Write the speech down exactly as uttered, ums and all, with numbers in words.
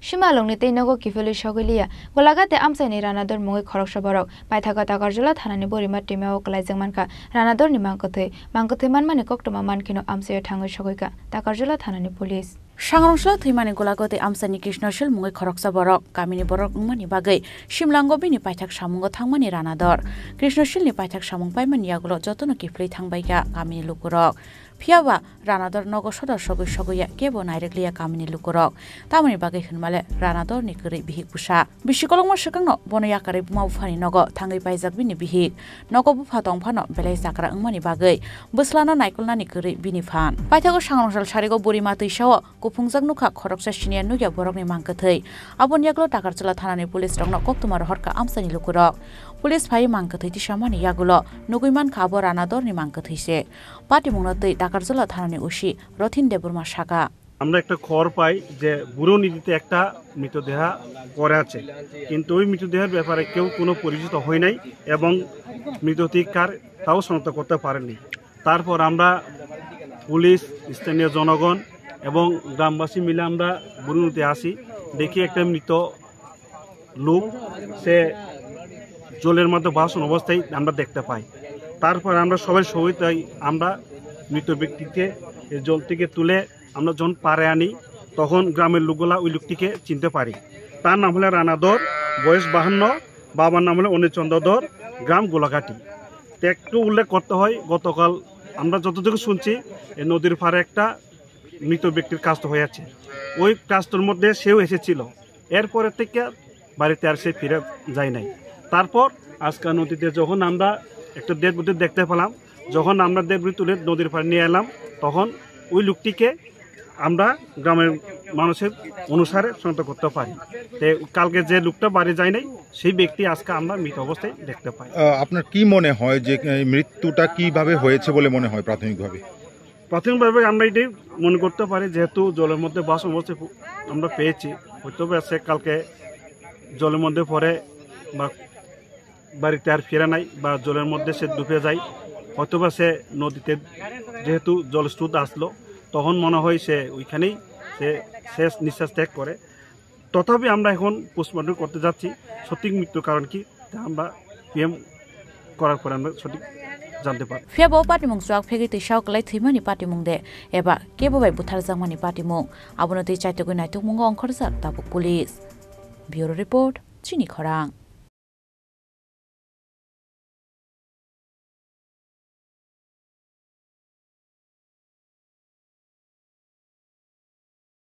Simalwngni tei nogo kiphilwi sogwi liya. Golaghat tei amchaini Ranador mungwi khoroksa borok. Paithago Takarjala thanani Borima twimao kwlaijak mankha Ranadorni mangkwthwi. Mangkwthwi manmani koktwma mankheno amchaio thangwi sogwikha Takarjala thanani police. Sangrongsa thwimani golago tei amchaini Krishnasil mungwi khoroksa borok. Kamini borok wngmani bagwi Simlango bini paithak samungo thangmani Ranador. Krishnasilni paithak samung paimani yagulo jotono kiphilwi thangbaikha kamini lukurok. Phiyaba Ranador nogo sodor sogwi sogwi ya kebo nairwkliya kamini lukurok. Tamoni bagwi hwnmale Ranadorni kwrwi bihik bwsa. Bisi kolokma swkangno bono yakarwi buma buphani nogo thangwi paijak bini bihik. Nogo bupha tong phano belai chakra wngmani bagwi bwslano naikolnani kwrwi bini phan. Paithago Sangrongsal sarigo Borima twisao kuphungjak nukha khoroksa siniya nukya borokni mangkwthwi. Aboni yagulo Takarjala thanani police rokno koktwma rohorkha amchaini lukurok. Police phai mangkwthwi tisamani yagulo nugwi mankha abo Ranadorni mangkwthwi se. Patimungno twi Takarjala thanani O C Rothin Debbarma saka. আমরা একটা খবর পাই যে বুরু নদীতে একটা মৃতদেহ পড়ে আছে, কিন্তু ওই মৃতদেহের ব্যাপারে কেউ কোনো পরিচিত হয় নাই এবং মৃতদেহ কার তাও শনাক্ত করতে পারেনি। তারপর আমরা পুলিশ, স্থানীয় জনগণ এবং গ্রামবাসী মিলে আমরা বুরু নদীতে আসি, দেখি একটা মৃত লোক, সে জলের মধ্যে ভাসমান অবস্থায় আমরা দেখতে পাই। তারপর আমরা সবাই সহযোগিতায় আমরা মৃত ব্যক্তিকে এই জল থেকে তুলে আমরা যখন পাড়ে আনি, তখন গ্রামের লোকগুলা ওই লোকটিকে চিনতে পারি। তার নাম হলো রানা ধর, বয়স বাহান্ন, বাবার নাম হলো অনিল চন্দ্র ধর, গ্রাম গোলাঘাটি। তো একটু উল্লেখ করতে হয়, গতকাল আমরা যতটুকু শুনছি, এই নদীর পাড়ে একটা মৃত ব্যক্তির কাস্ত হয়ে আছে, ওই কাস্তর মধ্যে সেও এসেছিল। এরপরে থেকে বাড়িতে আর সে ফিরে যায় নাই। তারপর আজকে নদীতে যখন আমরা একটা ডেড বডি দেখতে পেলাম, যখন আমরা ডেড বডি তুলে নদীর পাড়ে নিয়ে এলাম, তখন ওই লোকটিকে আমরা গ্রামের মানুষের অনুসারে শনাক্ত করতে পারি। তো কালকে যে লোকটা বাড়ি যায় নাই, সেই ব্যক্তি আজকে আমরা মৃত অবস্থায় দেখতে পাই। আহ, আপনার কি মনে হয় যে এই মৃত্যুটা কিভাবে হয়েছে বলে মনে হয় প্রাথমিকভাবে? প্রাথমিকভাবে আমরা এটাই মনে করতে পারি, যেহেতু জলের মধ্যে ভাসমান অবস্থায় পু-, আমরা পেয়েছি, হয়তো বা সে কালকে জলের মধ্যে পড়ে বা বাড়িতে আর ফিরে নাই বা জলের মধ্যে সে ডুবে যায়, হয়তো বা সে নদীতে যেহেতু জলস্রোত আসলো, তখন মনে হয় সে ওইখানেই সে শেষ নিঃশ্বাস ত্যাগ করে। তথাপি আমরা এখন পোস্টমর্টম করতে যাচ্ছি, সঠিক মৃত্যুর কারণ কি তা আমরা পিএম করার পরে আমরা সঠিক জানতে পারবো। Phiya bo patimung chuak phegwi twisao kwlai thwimani patimung de eba kebo bai butharjakmani patimung, abono twi chaitugwi naitukmungo ongkhorjak tabuk police. Bureau report, Chini Khorang.